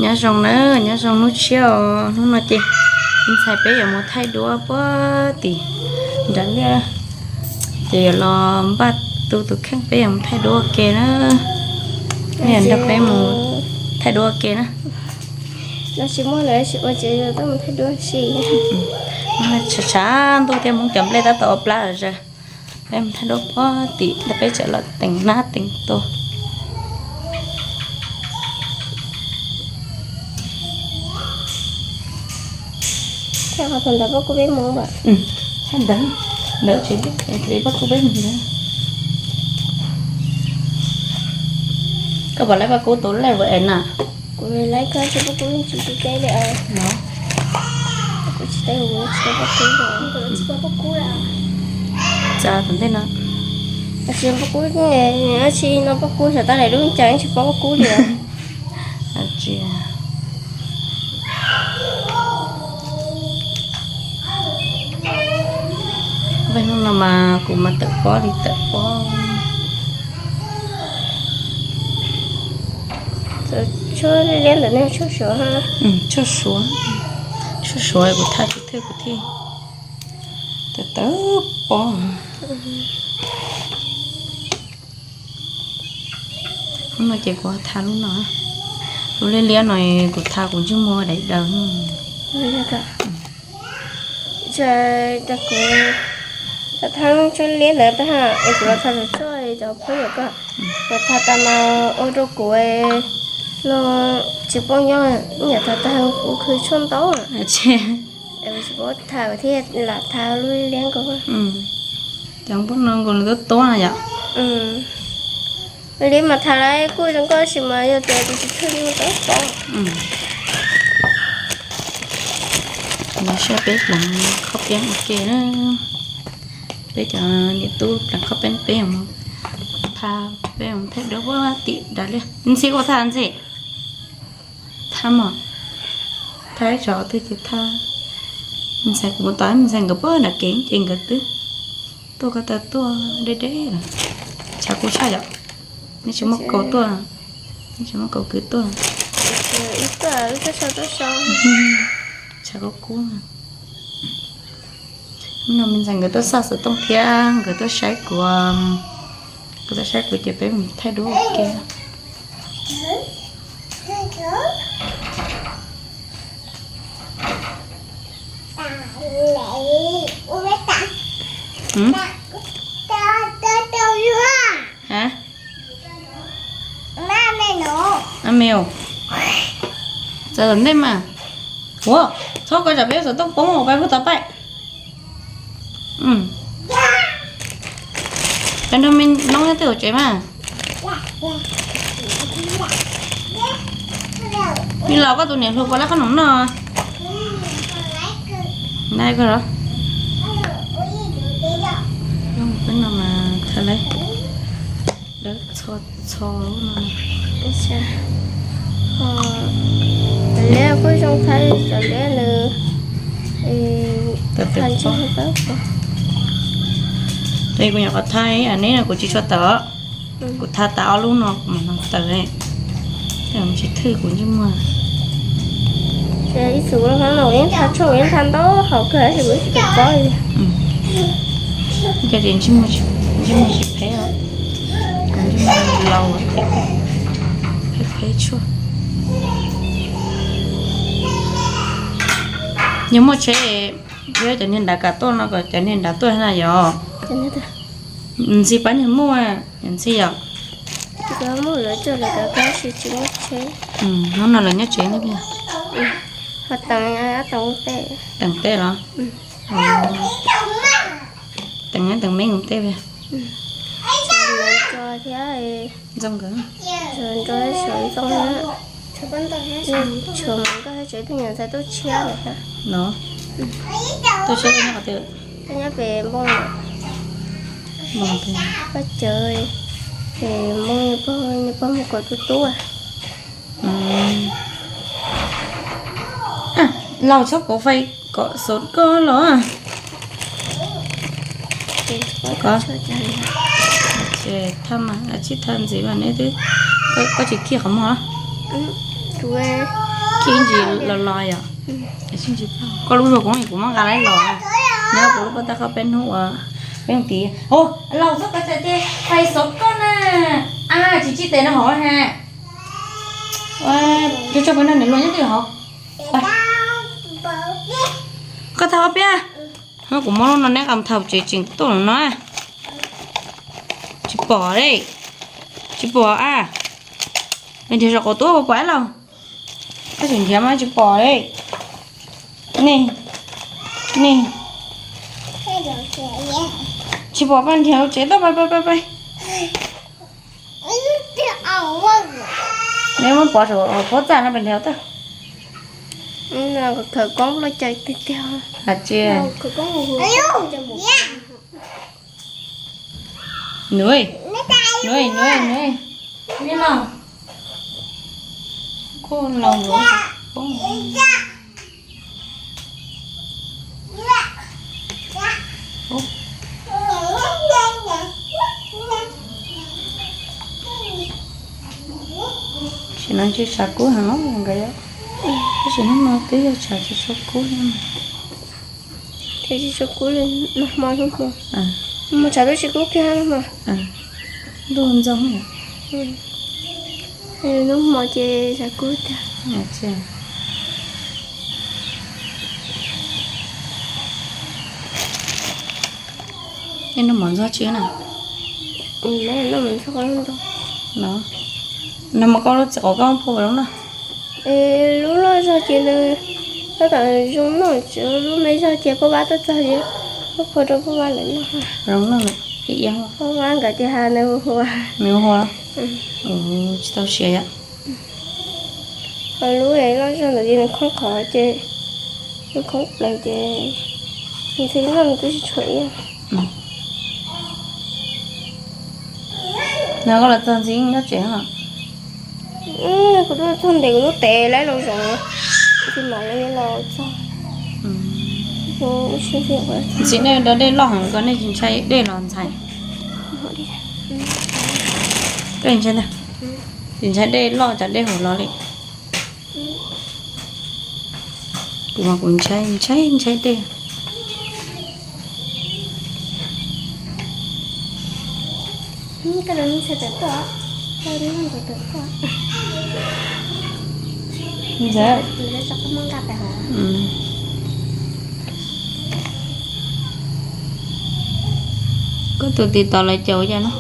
Nyob zoo na, nyob zoo hnub tshiab os. Hnub no ces ntxhais peb yuav mus thaij duab puag tim nram liaj, ces yuav los npaj tu tus kheej peb yuav mus thaij duab ua ke na. Nej yuav nrog peb mus thaij duab ua ke na. Tshav tshav ntuj thiab, Hmoob cov nplej tab tom ua plab zom zaws. Peb mus thaij duab puag tim ntawd, peb tseem los teem nab teem tua. Ntawd, ntawd tsis pab kub peb mus ntawd. Koj puas laib pab kub tus level es na? Kuv laib, koj tsis pab kub tsis teb li. Kuv tsis teb, kuv tsis tau pab kub. Txav tom ntej no. Tsis pab kub, tsis no pab kub, xyov tab lawm lub cas tsis pab kub li. Vaj hnub no mas kuv mas tawm pob li tawm pob. Tshuaj liab ntawm nej tshuaj suav. Tshuaj suav, tshuaj suav kuv tha tsis thwj kuv thiaj tawm tawm pob. Lub no ces kuv tha lub no, lub liab liab no kuv tha kuv ntsej muag daim daws. Kuv tha tshuaj liab ntawd tag es kuv los tha tshuaj cov phooj ywg ko, kuv tha tas mas ua rau kuv no tsis paub nyob, ib yam tha tag kuv khwv tshuaj ntau. Tsis paub tha thiaj lam tha lub liab nkaus. Cov npub no nkaus nws tuab tuab no yom. Liab mas tha lawm kuj zoo nkauj tab sis mas yog tias tus tsis thwj li tau pob. Los saib peb pleev khob peeb ua ke na. Peb cov niam tub pleev khob peeb, peb tha, peb thaij duab puag tim nram liaj. Ntxhi, ua tha ntxhi. Tha mog, tha ib tsam twg ces tha. Me ntxhais kuv mus tom me ntxhais nkawd puag nram kev ces nkawd twb tuaj ko taw tuaj deb deb lawm. Tshav kub tshaj yom. Nej tsis muaj kaus tuaj, nej tsis muaj kaus kwv tuaj. Tshav kub kub. Hnub no me ntxhais nkawd tuaj xaj xov tooj thiab nkawd tuaj saib kuv, nkawd tuaj saib kuv ces peb mus thaij duab ua ke. Hais, me, txav tom ntej mas. Ua, txhob kov tsam peb xov tooj poob pais puag tod pais. Peb nrog me noob nyob twj ywm tsev mas. Me los koj tus niam hluas puas laib qhob noom noj? Laib koj los. Peb no mas tha lawm, dawb txho txho no. Cov liab kuj zoo thaij, cov liab nws tha ntsej muag tau. Kuv nyuam qhuav thaij, neb no kuv tsis tshua tawm, kuv tha tas ob lub no kuv mam no tawm, tsis thwj kuv ntsej muag. Ib txwm no kuv yeej tha tshuaj, kuv yeej tha ntau hauv kawg tab sis kuv tsis tau pob li. Ntsej muag tsis phem, kuv ntsej muag laus phem phem tshuaj. Yog muaj tsheb, yog cov niag nrad kam tuaj no kom cov niag nrad tuaj na yom. Ntxhi pab niag muaj, Ntxhi yom. Hnub no lawv nyob tsev ne. Teem teb los? Teem, teem me kuv tej thiab. Ntxoo nkawd, tshuav nkauj thiab tsev twj nyuam ntxhais tuaj tshiab lawm thiab. No, tuaj tshiab nyob qhov twg? Nyob pem npoo, npoo paj cawv, es npoo niag pog, niag pog mus kom tus tub. Laus txhob kauv fais kom xov koj los. Ces thaj mas tsib thaj ntxiv mas neb twb, koj tsis khi qhov muag los? Sib ntsis los los yom. Koj lub zuag koob kuv muab nqa los na. Nyob kuv lub paj tag koj peb hnub uas peb mus tid. Ua, laus txhob kov cai ces fais xov koj na. A, tsis tsis tes no hov ha. Tso tso peb no niam luag nyob twg hov. Koj tag ob piab. Kuv muab lub no neb qas thauj tsev tseem tuaj no. Tsis pom li. Tsis pom a. Nrhiav saum qaum tuab puas pom laus? Koj tseem nrhiav mas tsis pom li. Ni, ni. Tsis pom, pab nrhiav tsev tuaj, pab pab pab pab. Neb muab pov saum pob txaj no pab nrhiav tuaj. Khawv koob los cai tiag tiag. Hais tsis. Nuv, nuv, nuv, nuv. Kuj laus lawm. Tsis no tsis tshav kub heev nkawd, tab sis hnub no twb yog tshav tsis tshua kub. Tsis tshua kub li, nag hmo hnub hmo, nag hmo tshav twb tsis kub kiag nag hmo. Ntuj ntxoog. Hnub hmo ces tshav kub tag. Nej noj mov ntxoog tsis na? No, nag hmo koj lub txiv qaub koj phua lub no. Lub loj zog ces nws tab tom zoo noj, lub me zog ces pab vab tuaj txog ces pab phua rau pab vab lawv noj. Zoo noj, pab vab nkawd tias nws hu, nws hu, tsis tau siav yom. Ho lub loj zog ntawd ces nws khoob qhov ces, nws khoob plaws ces nws txhij noj nws twb tsis tshuav ib. No koj los txog ntxiv nyob tsev os? Kuv tuaj txog ntev kuv lub tes lawv los zoov, tsis mam li los txog. Ntxim nej rau dej loj heev ko nej tsis ntshai dej los ntxhais? Koj ntshai ntag, tsis ntshai dej loj tsam dej hauv los li. Kuv mas kuv ntshai ntshai ntshai dej. Ntxawm, koj tus tiv tauv lawv caum cas no?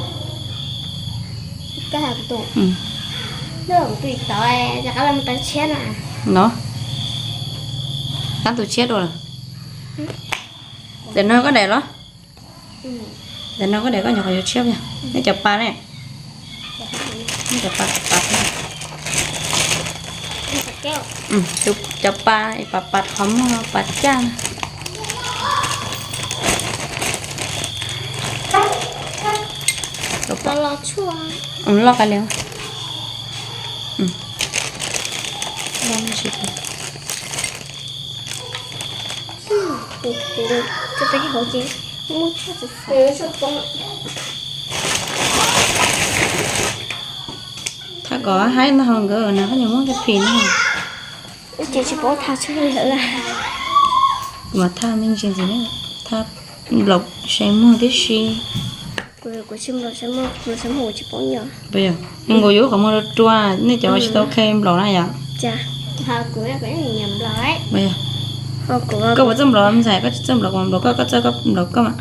No, tab tus tshiab dua lawm. Tam no koj daim los? Tam no koj daim koj nyuam qhuav yuav tshiab yog nej cov pa ne? Nej cov pa, cov pa, cov pa, pas pas qhov muag pas caj. Loj qai li. Thaj kom haib ntag hos nkawd na, koj nyiam muab kiag phim no. Ces tsis paub thaj tshaj li lawm. Mas thaj me ntsis ntxiv, thaj nplaum sai muag tib si. Kuv tsis nplaum sai muag, nplaum sai muag kuv tsis paub nyiam. Nkaus yuav qhov muag rua rua, nej cov tsis tau khe nplaum na yom. Koj puas txawj nplaum ntxhais, koj tsis txawj nplaum kuv nplaum koj, koj txawj koj nplaum koj mas.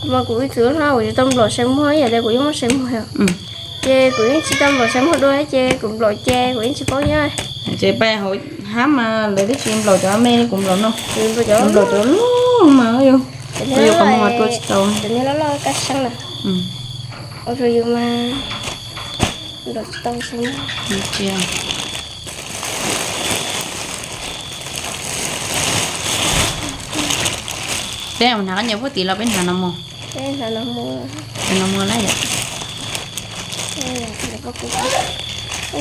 Mas kuv ib txwm no kuv tsis tau nplaum sai muag, yam li kuv yeej muaj sai muag. Ces kuv yeej tsis tau nplaum sai muag dua ces kuv nplaum ces kuv yeej tsis paub nyiam. Ces peb hauv hab mas lawv twb tsis nplaum cov me li kuv nplaum no. Nplaum cov loj mas yus, yus qhov muag rua tsis tau. Cov niag loj loj kaj seeb na. Ua rau yus mas nplaum tsis tau sai muag. Peb hnav koj nyiam puag tid los peb hnav no mus? Hnav no mus na yom. Koj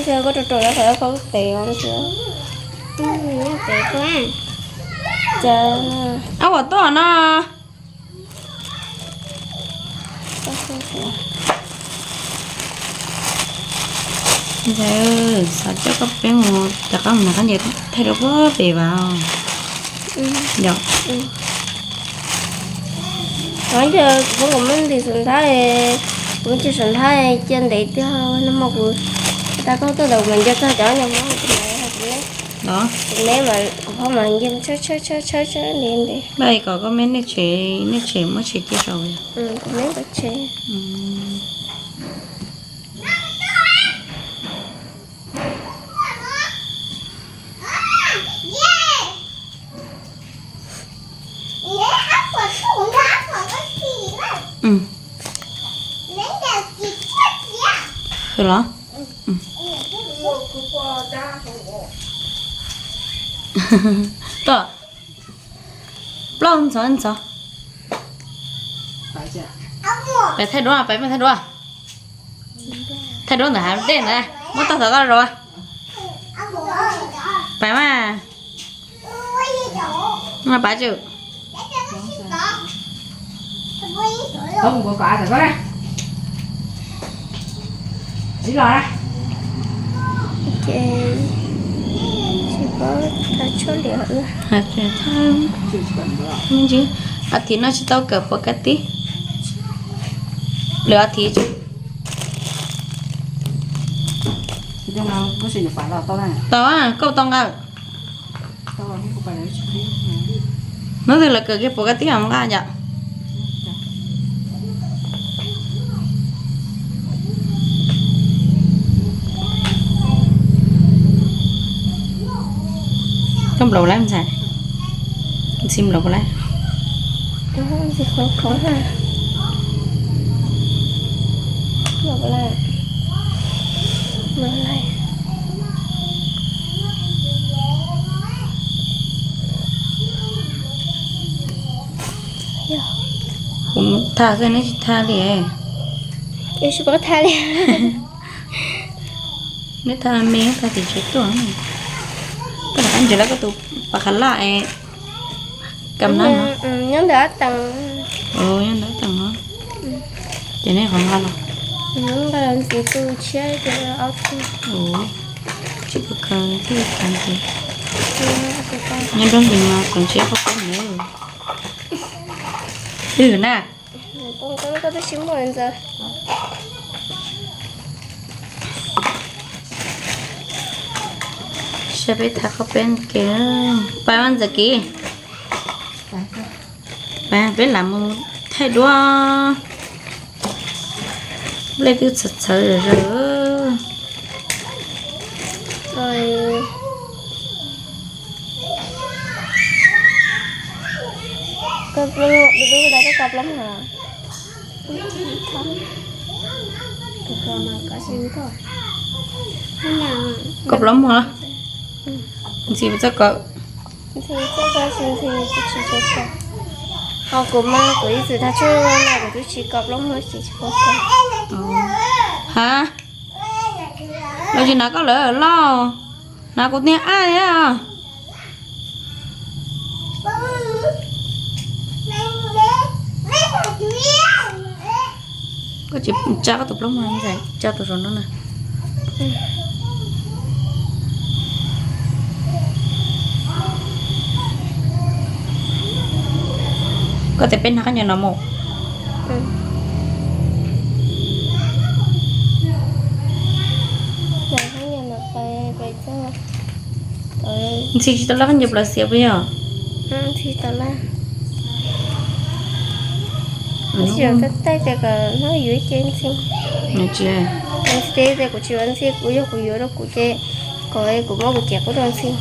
rau rau lawv qhov koj tes os. Ab, ua tuaj no. Ntxawm, xav coj koj peb mus rov qab mus nqa khaub ncaws thaij duab puag pem vas. Yog, kuv muab ntim saum nthab, kuv tsis saum nthab cia ntev tiag no mas kuv tas koj tuaj ntawd mas nco txog cov nyuag mob kuv neb mas kuv phob mas nce tshawb tshawb tshawb tshawb ntev ntev. Npaj kom koj me nej tsev, nej tsev muab tsev cia saud. Kuv me tsev. Hwm los? Tom, plaub ntxhov ntxhov. Pais thaij duab, pais peb thaij duab. Thaij duab ntawm hav dej ntawd, muab tau thaum koj los. Pais mas. Mas pais tsis. Tsis los. Ces tsis paub thaij tshuaj liam ua. Ab thiv no tsis tau kawm puas kab tib. Lwm ab thiv tsis tau, koj tau nqa. Hnub twg lawv kawm kiag puas kab tib os nqa yom. Koj nplaum lawm ntxhais, ntxhi nplaum puas lawm? Kuv tham xwb neb tsis tham li. Tsis paub tham li. Neb tham me tham tim tsev tuaj. Koj rov qab ntsia lawv koj tus pas qhab laj es kam nab no. Nyob ntawm ob teem. Nyob ntawm ob teem no. Ces neb qhov nqa los. Nqa los ntxiv tus tshiab ces ob tug. Tsis kawg kawg thiaj khav ntxiv. Nyob nrob ntxiv mas kom ntshiab qhov peb mus. Twg na? Koj twb tsis muaj ntxawm. Saib peb tham qhov peb ke, pab ntxawm kiv. Peb lam mus thaij duab. Nplej twb txhawv txhawv zom zaws. Koj plaub muag, koj koj plaub muag. Koj plaub muag. Ntxhi txoj kawm. Ntxhi txoj kawm, ntxhi tsis tau kawm. Ho kuv mas kuv ib txwm thaj tshuaj no kuv twb tsis kawm plaub muag tsis tsis paub kawm. Ha, los tsis hnav koj lawm lauj, hnav kuv tiag ab thiab. Koj tsis tsa koj tus plaub muag ntxhais, tsa tus saum no na. Koj tias peb hnav khaub ncaws no mus. Ntxhi tsis tau laj khaub ncaws plaws xiav puas yog? Ntxhi tsis tau laj. Ntxhi tau taij tias kom hnub yuav ib ce ntxhi. Ntxhi tias kuv tsis yuav ntxhi, kuv yog kuv yuav rau kuv ces kom kuv muab kuv cev qub rau ntxhi.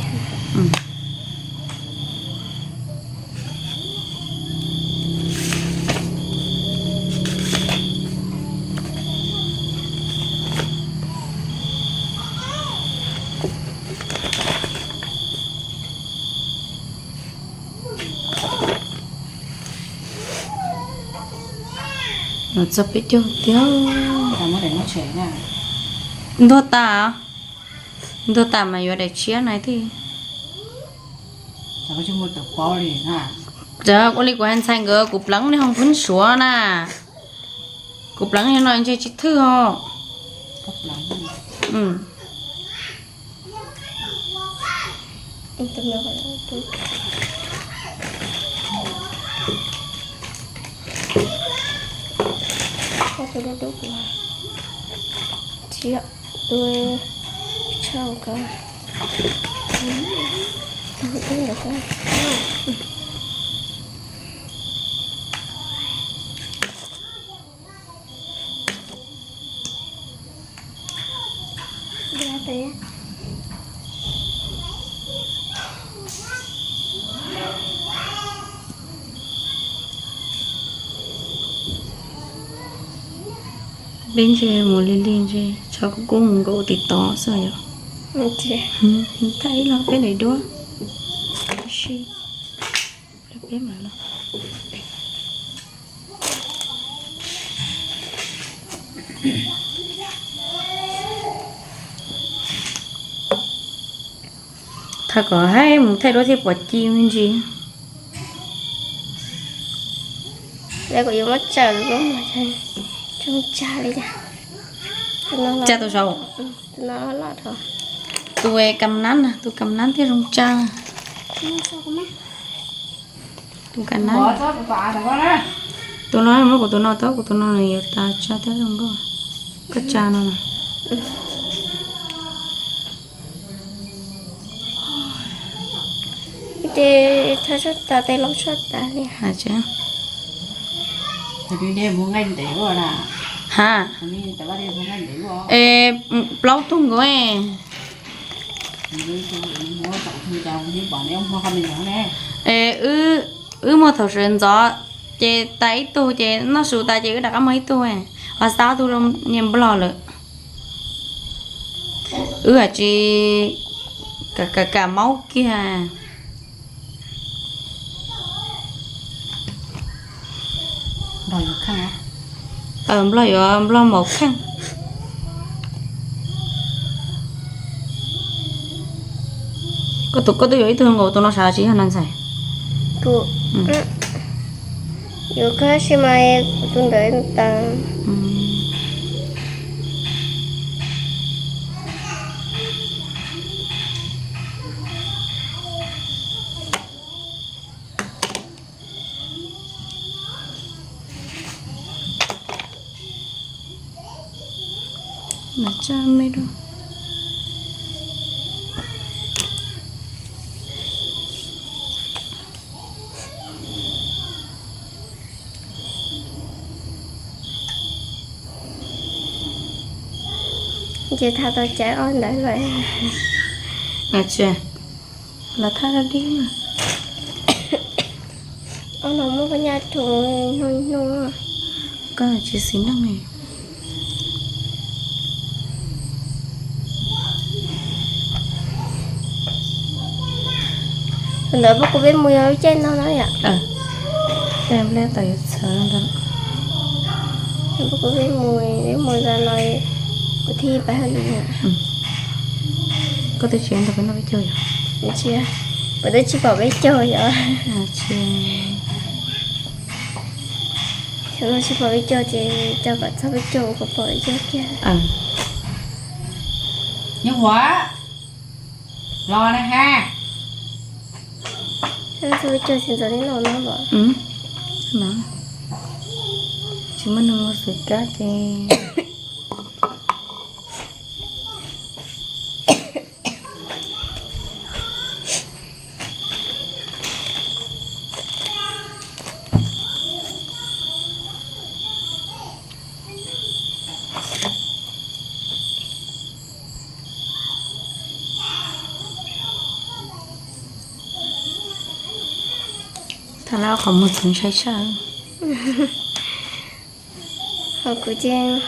Txog peb caug tiag. Ntuag tas, ntuag tas mas yuav daim tshiab na thiab. Ua li kuv hais ntxhais nkawd, kuv pleev li ho pheej suav na. Kuv pleev li no ntshe tsis thwj ho. Tus me qhov dub, tus dub dub kuv tsis yog, tus tshauv ko, tus dub ntawd ko. Peb ntshe mus li li ntshe tshav kub kub mus nkaum tim tod xwb yom. Thaij ib los peb daim duab. Peb mam los. Thov kom haib mus thaij duab thiaj pom ci me ntsis. Lawv kuj yuav muab tsaws lub no, tsoo tsag li cas. Tsa tus saud. Tus no loj dhau. Tus kam nab na, tus kam nab thiaj zoo tsa. Tus kam nab. Tus no muab kuv tus no tau, kuv tus no nws yuav tas tsa thiab zoo nkauj. Koj tsa no na. Ces thaj tshuaj tas, tes loo tshuaj tas li. Ha, plaub tug nkaus. Wb muag thaum sawv ntxov ces tas ib tug ces noj su tas ces wb rov qab muag ib tug, ho xav tug niag nplog lawm. Wb hais tsis kam kam maub kiag. Nplog yuav nplog maum kheej. Koj tus koj twb yuav ib tug nkaus tus no sav tsis yog na ntxhais? Yuav koj si mas kuv tus ntawd tas. Ces thaij tau caiv ob ntawd lawm. Los thaj dib mas. Ob no muab koj nyaj rhuv hnub hnub. Koj tsis xis neej li. Ntawd pab kuv peb mus yog lub caij no na yom. Pab kuv peb mus, peb mus zaum no kuv thiaj pais hauj lwm. Koj twb tsis nrog peb noj peb caug yom? Kuv twb tsis pom peb caug yom. Tsis pom peb caug ces coj kom txog peb caug kuv pom peb caug kiag. Nyob ua los na ha. Txog peb caug tsis ntxov li no no los. Tsis muaj neeg ua xwm kab ces. Thaij lawv qhov muag txwv ntshai tshaj. Ho kuv ces,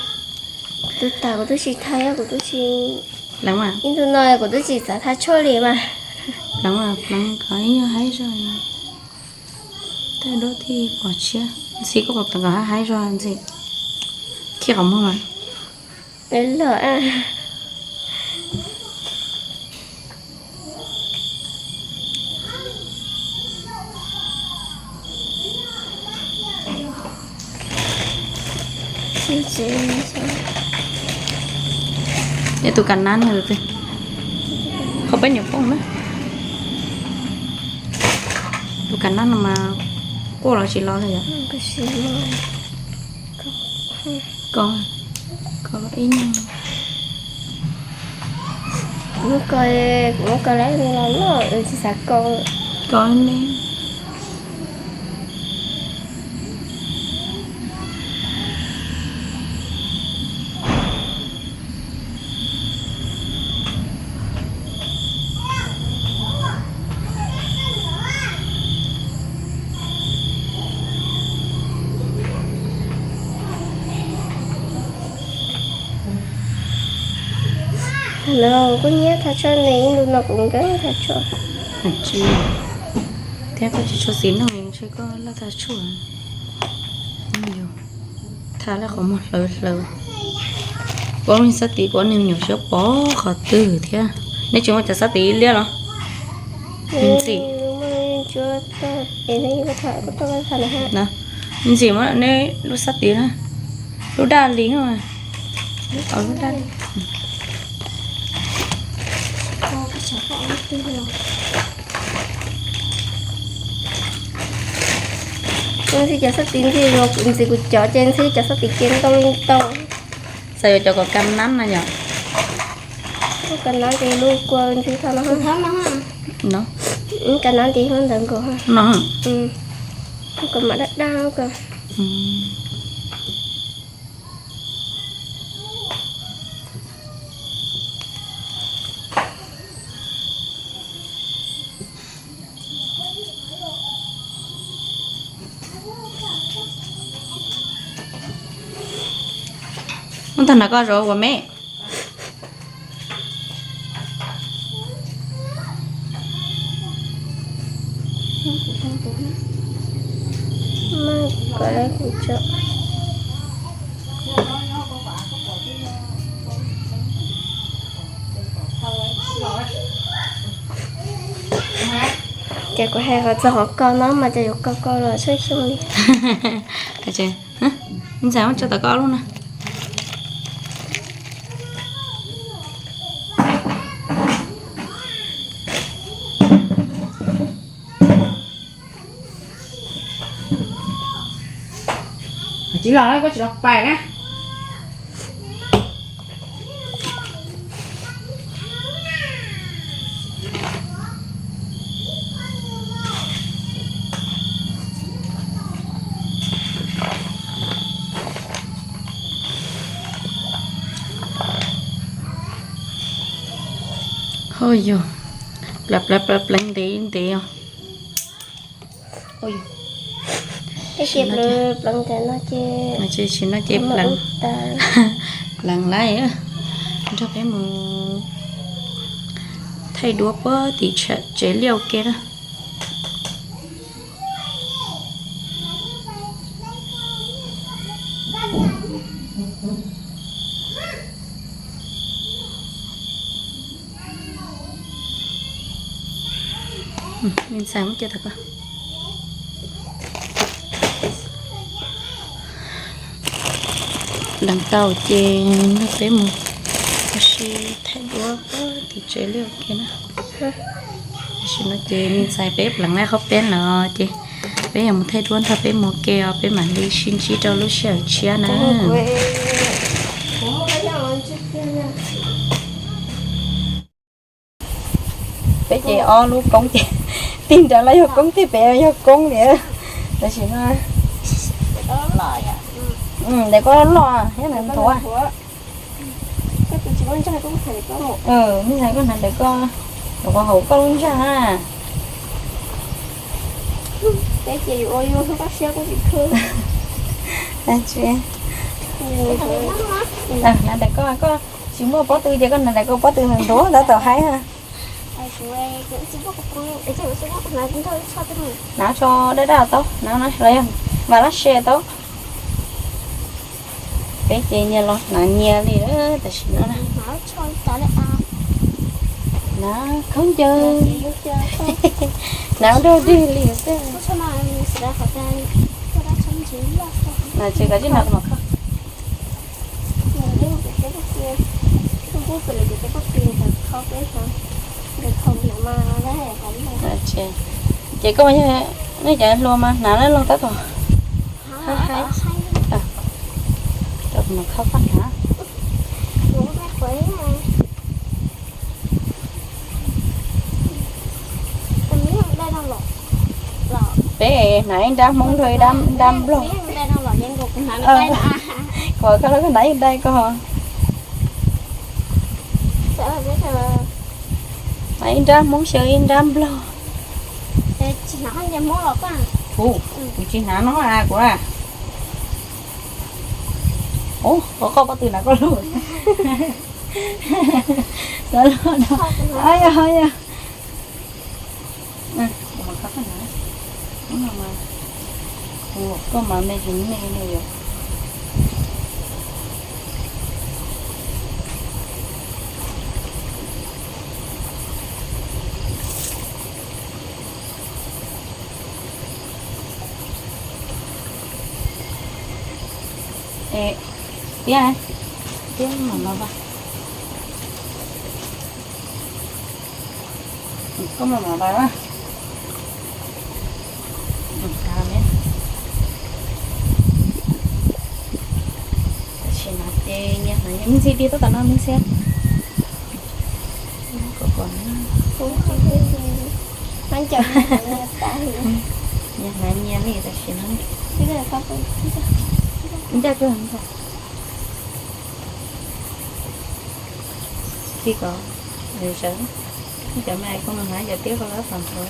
kuv tus tas kuv twb tsis thaij, kuv twb tsis, ib ntu no kuv twb tsis xav thaij tshuaj li mas. Pleev pleev kom ib nyuag haib zog, thaij duab thiaj pom tshiab. Ntxhi koj puas pleev kom haib haib zog ntxhi? Khij qhov muag mas. Lawm. Neb tus kas nab no, qhov peb nyuam poob na. Kav nab no mas quaj los tsis los li yom? Ko, ko ib nyuag. Kuv muab ko, kuv muab ko lawm los noj, tsis xav ko. Ko ne. Kuv nyiam thaj tshuaj ne, ib ntu no kuv nkawd thaj tshuaj. Tsis, thiab koj tsis tshua xis neej ntshe koj laj thaj tshuaj. Thaj laj qhov muag hlawv hlawv. Kuv ua sab tid kuv ua niag me nyuam siab pov qhov twg thiab. Neb tsis muaj cov sab tid liab los? Ntxim. Ntxim muab neb lub sab tid na. Lub daj li. Lub daj li. Ntxim cov sab tid ntxim los kuv ntxim kuv cov ces ntxim cov sab tid ces ntau li ntau. Xav yuav cov kom kav nab na yom? Kav nab ces lub kua ntxim thaj no. Kav nab ces ntawd nkaus. No. Kom mam daj daj ko. Ub, tag nrho koj zov ua me. Ces kuv hais qhov txog qhov ko no mas cov yuav ko ko los tshwj xeeb li. Ntxhais muab tso tom koj lub na. Tsis los koj tsis los pais na. Hos yog, pleev pleev pleev ntev ntev os. Tab sis no ces pleev, pleev lawm, nrog peb mus thaij duab puag tim tsev liaj ua ke na. Me ntxhais muab cia tau koj. Pleev tau ces nrog peb mus ua si thaij duab puag tim tsev liaj ua ke na. Tam sim no ces me ntxhais peb pleev lawm qhov peb no ces peb yuav mus thaij duab nrog peb mus ua ke os, peb mam li sib ntsib rau lub sij hawm tshiab na. Peb ces ob lub koob ces tig nrad los yog koob, tig pem los yog koob li. Tam sim no ntawm koj loj thiab ntawd nthuav. Me ntxhais koj hnav ntawm koj, ntawm koj hauv koj lub ntsag na. Hnav ntawm koj, koj tsis muaj pob tw ces koj hnav ntawm koj pob tw nthuav ntawd tau haib. Hnav tso daj daj tau, hnav los yog vam lab se tau. Peb ces nyias los hnav nyias li tam sim no. Hnav khaub ncaws, hnav ua nrog dig li xwb. Hnav tsis kov tib hnav kom kho. Ces koj yog Nej cov hluas mas hnav lawm los tab tom haib haib. Tab tom khawb faj hnav. Peb hnav ib nrab Hmoob luag ib nrab Nplog. Kuv koj los koj hnav ib nrab ko. Hnav ib nrab Hmoob xyaw ib nrab Nplog. Kuv, kuv tsis hnav no a kuv a. Ua, koj pob tw hnav koj lub. Xav los no. Ay, ay. Koj mas me tsis me ne yom. Tiab, tiab mam los. Koj mam mam los. Tam sim no ces nyias hnav nyias me ntsis li, tab tom no me ntsis. Nyias hnav nyias li tam sim no. Ncaj kawg ntag. Khi ko sawv, cov me koj mus hnav cov tiab ko lawv txom ntxov.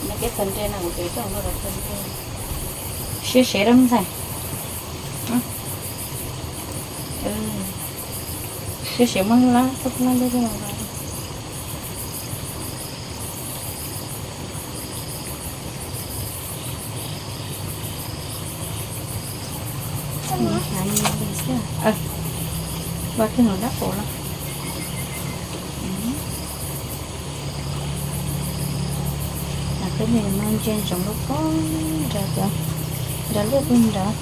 Nyob peb txog nreg no kuv tseem coj nkauj los txog nreg. Siab sev rau ntxhais. Siab sev muab lab txoj lab lub los. Los kiag hauv dab qaum los. Peb li no ntsia ntsoov lub pob nrad, nrad liaj pug nrad.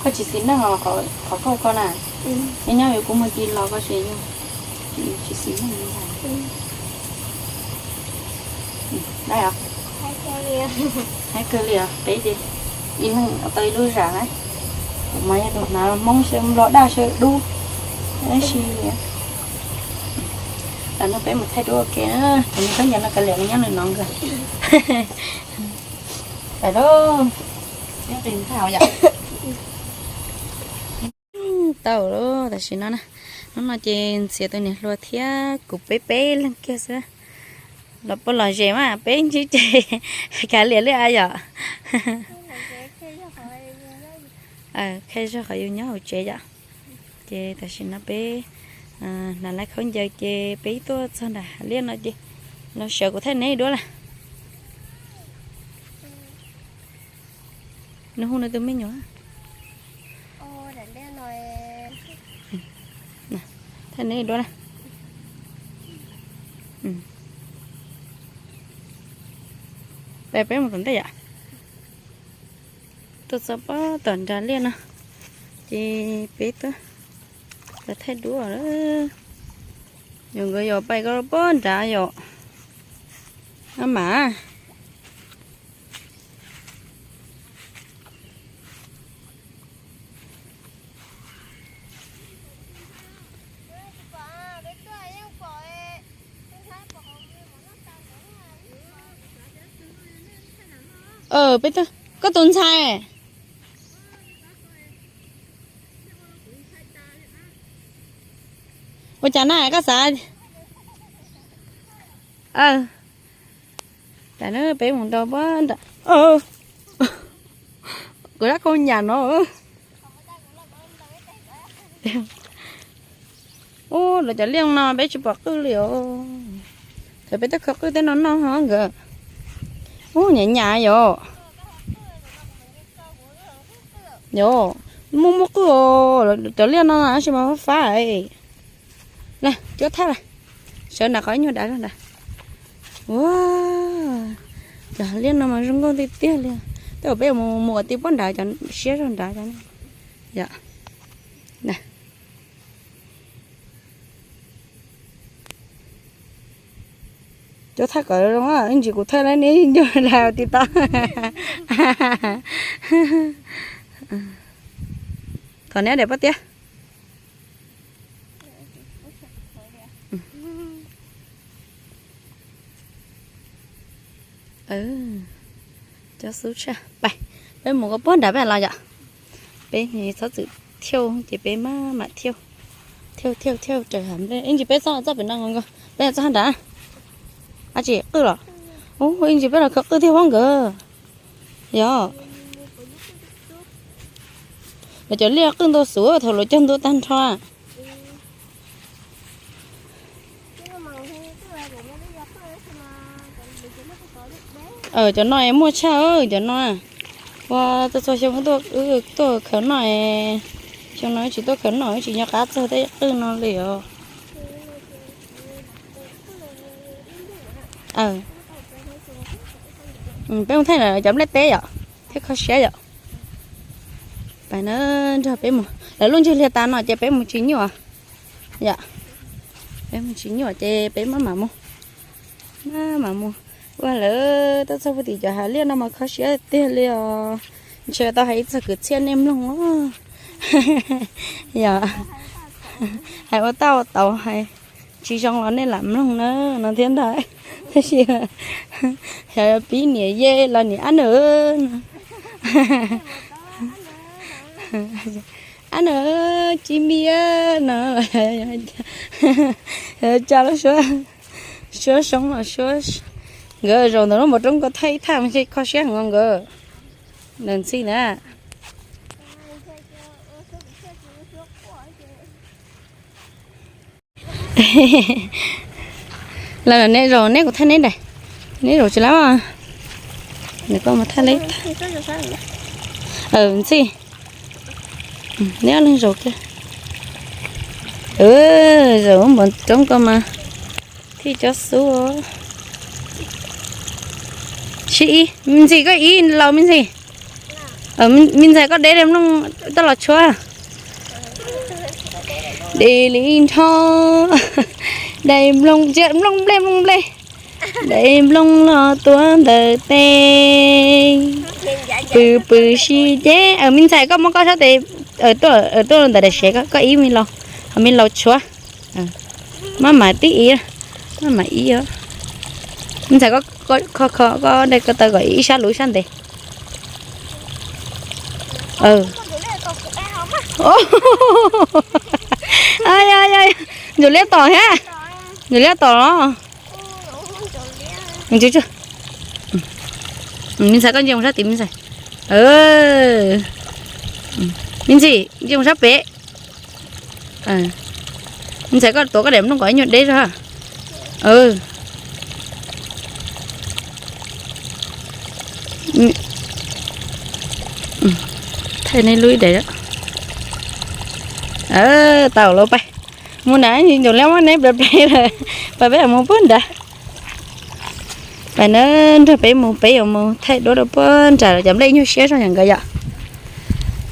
Koj tsis xis neej os, qhov koj koj na. Nyob nyob yuav kuv mus ci los koj tsis yog, tsis xis neej li ntag. Haib kawg li os, peb ces ib leeg tau ib lub zam na. Kuv mas yog tus hnav Hmoob saw Nplog daj saw dub tab sis li. Tam no peb mus thaij duab ua ke na, kuv mus thaij ncov no kav liam nyob nws no nkawd. Pais lauj. Tau lauj, tam sim no na, hnub no ces ntxias tus niam hluas thiab kuv peb peb leeg kiag xwb. Los puag los zem mas peb ntsib ces kav liam li a yom. Qhia zog qhov yus nyob hauv tsev yom. Ces tam sim no peb hnav lawv khaub ncaws ces peb tuaj txog nram hav liaj no ces los sawv kuv thaij neb duab lawm. Nws hu nws tus me nyuam. Thaij neb duab na. Peb mus tom ntej yom. Tuaj txog pob tom nram liaj no ces peb tuaj. Thaij duab, yog nkawd yog pais ko puag nrad yom. Maj mam. Peb, koj tus ntxhais. Ua cas na koj xav? Tam no peb mus rau puag nrad. Kuv rab khau nyam no. Ub, lawv cov liaj no peb tsis pom qwj li os. Thaum peb twb khaws qwj tej no noj ho nkawd. Ub, nyam nyam yom. Yom, muaj muaj qwj os, cov liaj no tsis mas fab fab. Cuab thaj lawm, sawv nram qhov ib nyuag dav zog nrad. Ua, cov liaj no mas zoo nkauj tiag tiag li. Tej zaum peb mus mus ua ti puag nrad cov siab zog nrad. Yom. Cuab thaj kom zoo, ib ntsis kuv thaij lawm neb nco lag ti tau. Kom neb daim pob tiab. Cov xub tshaj, pais, peb mus ko puag nrad peb los yom. Peb txhob txwm thiauj ces peb maj mam thiauj, thiauj thiauj thiauj raws hav nplej. Ib ntsis peb txog txoj pem no nkaus, peb txog nrad. Ab tsi qwj los? Ub, ib ntsis peb los khaws qwj tiag pob nkawd. Yog, lawv cov liaj qwj ntau xwb thaum lawv cog ntua tag nrho. Cov no es muaj tshaj, cov no. Ua txhua txhua xyoo tuaj khaws noj, xyoo no tsis tuaj khaws noj, tsis nco qab txog tej qwj no li os. Peb mus thaij cov nplej teb yom, thiab kho siab yom. Pais na, nrog peb mus, lawv lub ntsej liag tas no ces peb mus tsis nyuaj. Yom, peb mus tsis nyuaj ces peb maj mam mus, maj mam mus. Ua lawv tuaj txog puag tim cov hav liaj no mas kho siab tiag li os. Ntshe tau hais ib txog kwv txhiaj nej mloog. Yog hais ua tauj ua tauv hais tsis zoo los nej lam mloog na, no thiab ntag. Tab sis xyov pib niam ye los niam ab nws no. Ab nws, Tsis Npis no, tsa lub suab, suab soob los suab. Nkawd zaum ntawm lub npoo roob ko thaij ib thaj ntshe kho siab heev nkawd. Ntawm ntxhi na. Lawv neb zaum neb kuv thaij neb daim, neb zaum tsis lab. Nws koj mus thaij leb. Ntxhi, neb ob leeg zaum kiag. Zaum npoo roob ko mas thiaj cov xub. Sib ib, me ntxhi koj ib laus me ntxhi. Me ntxhais koj deb daim nplooj coj los tshuab. Deb li nrho. Daim nplooj, nplooj nplej, nplooj nplej. Daim nplooj los tuav ntawm tes. Pw pw sib ceg. Me ntxhais koj muab koj sab tes tuaj ntawm daim sev, koj ib me laus, ho me laus tshuab. Maj mam tib ib, maj mam ib. Me ntxhais koj, koj daim ko taw kom ib sab luv ib sab ntev. Ntxuav liab tom thiab, ntxuav liab tom los. Me ntxhais koj ntsia mus sab tid me ntxhais. Me ntxhi, ntsia mus sab pem. Me ntxhais koj tuav koj daim nplooj kom ib nyuag deb zog. Thaij neb lub ib daim. Tau lawm, pais mus nrad, ntxuav liab muab neb ple ple lawm, pais peb mus puag nrad. Pais na, nrog peb mus, peb yuav mus thaij duab rau puag nrad, cov nplej nyuag siab zog yom nkawd yom.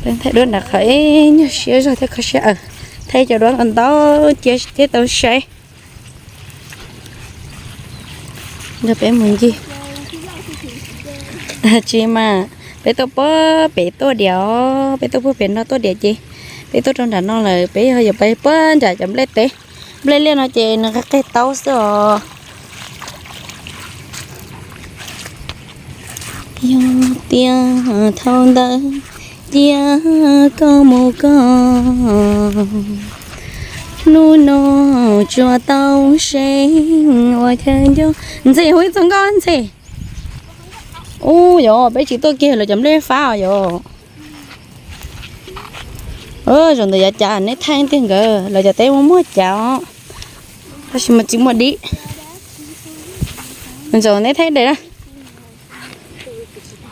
Peb thaij duab nrad qhov nyuag siab zog thiab kho siab. Thaij cov duab ntau ntau cia thiaj tau saib. Nrog peb mus ncig. Tsis mas, peb tuaj puag pem tuaj diam os, peb tuaj puag pem no tuaj diam ces peb tuaj rau nram no lawm, peb yog yuav pais puag nram cov nplej teb. Nplej liaj no ces nws qig qig taub xwb os. Yog tias thaum ntawd cia koj mus koj, hnub no tsuas tau seev ua chaw nco. Ntxhi, hu ib txog nkauj Ntxhi. Ub, yog peb tsis tuaj kiag lawv cov nplej fab os yog. Zaum ntawd yav cas neb thaij tiag nkawd, lawv cov teb muaj muaj cas os, tab sis mas tsis muaj dib. Zaum neb thaij deb na.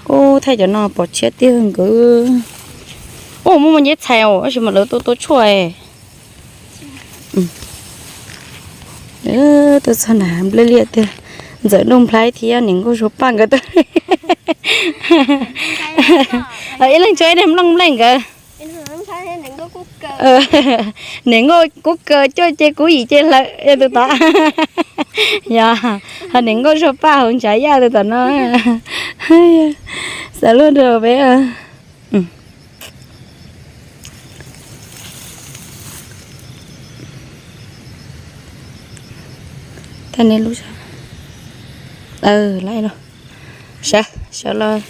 Ub, thaij cov no pom tshiab tiag nkawd. Ub, muaj muaj nceb txhais os, tab sis mas lawv tua tua tshuaj. Tuaj txog nram nplej liaj tiag, Ntxawm Nuj Nplhaib thiab niam nkauj Suav Paj nkawd tuaj. Ib leeg tso ib daim nplooj nplej nkawd. Niam nkauj kub kaw cuaj ce kub yim ce hlawv tus tod. Yog, ho niam nkauj Suav Paj hauv ntshav yaj tus tom no. Xav luaj rau peb. Thaij nej lub, sawv los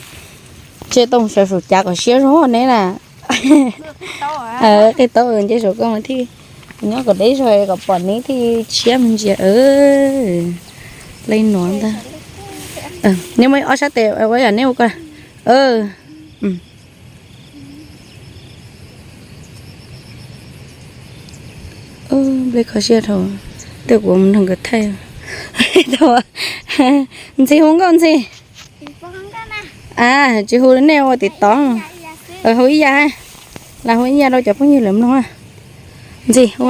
ntshe tau mus sawv saum cav kom siab zog neb na. Qij tau nce saum koj mas thiaj nyob kom deb zog kom pom neb thiaj tshiab me ntsis. Lej nuav ntag. Neb muaj ob sab tes ua yam neb ua ko. Nplej kho siab dhau, tej kuv mus nrog nkawd thaij. Ntxhi, hu nkauj Ntxhi. A, tsis hu nej ua tim tod. Hu ib yam, los hu ib yam rau cov phooj ywg lawv mloog. Ntxhi, hu.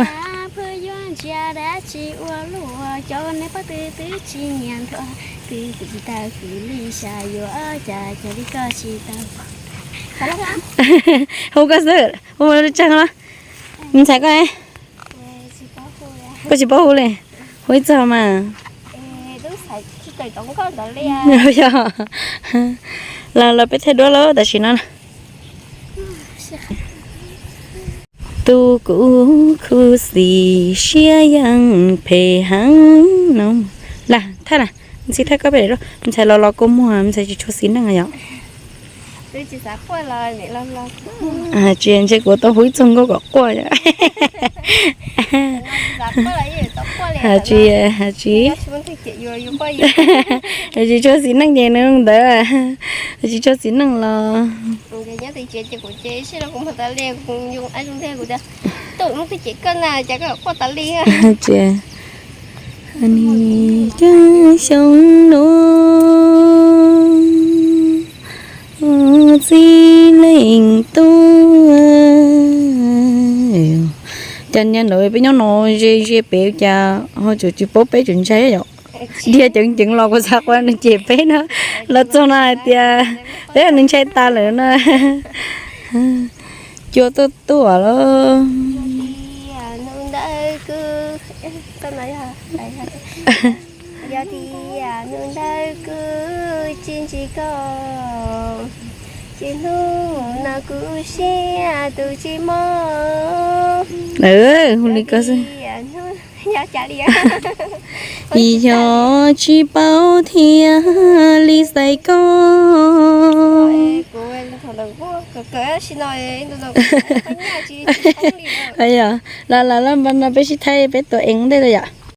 Hu koj xwb, hu ua tsaug los. Ntxhais koj, koj tsis paub hu li, hu ib txog mas. Yog, los los peb thaij duab lawm tam sim no. Tus kuv khuv xim siab yeej phem heev no. Lam thaij na, Ntxhi thaij koj pem, ntxhais los los kua muag, ntxhais tsis tshua xis neej yom. Tsis, ntshe kuv tau hu ib txog nkauj kom quaj yom. Tsis, tsis, tsis tshua xis neej ces nws ntawd, tsis tshua xis neej los. Xyoo no txij leej tuaj, cas niag ntawd peb nyob no ze ze pem cas ho tseem tsis paub peb tseem ntshai yom. Dhia ceev ceev los kuv xav quaj nws cem peb na. Los txog no hais tias peb nws ntshai tas lawm na. Cua tuaj tuaj lawm. Hu li ko xwb. Yog tsis paub thiaj li xaiv koj. Los los los no peb sib thaij peb tus eev ntej yom.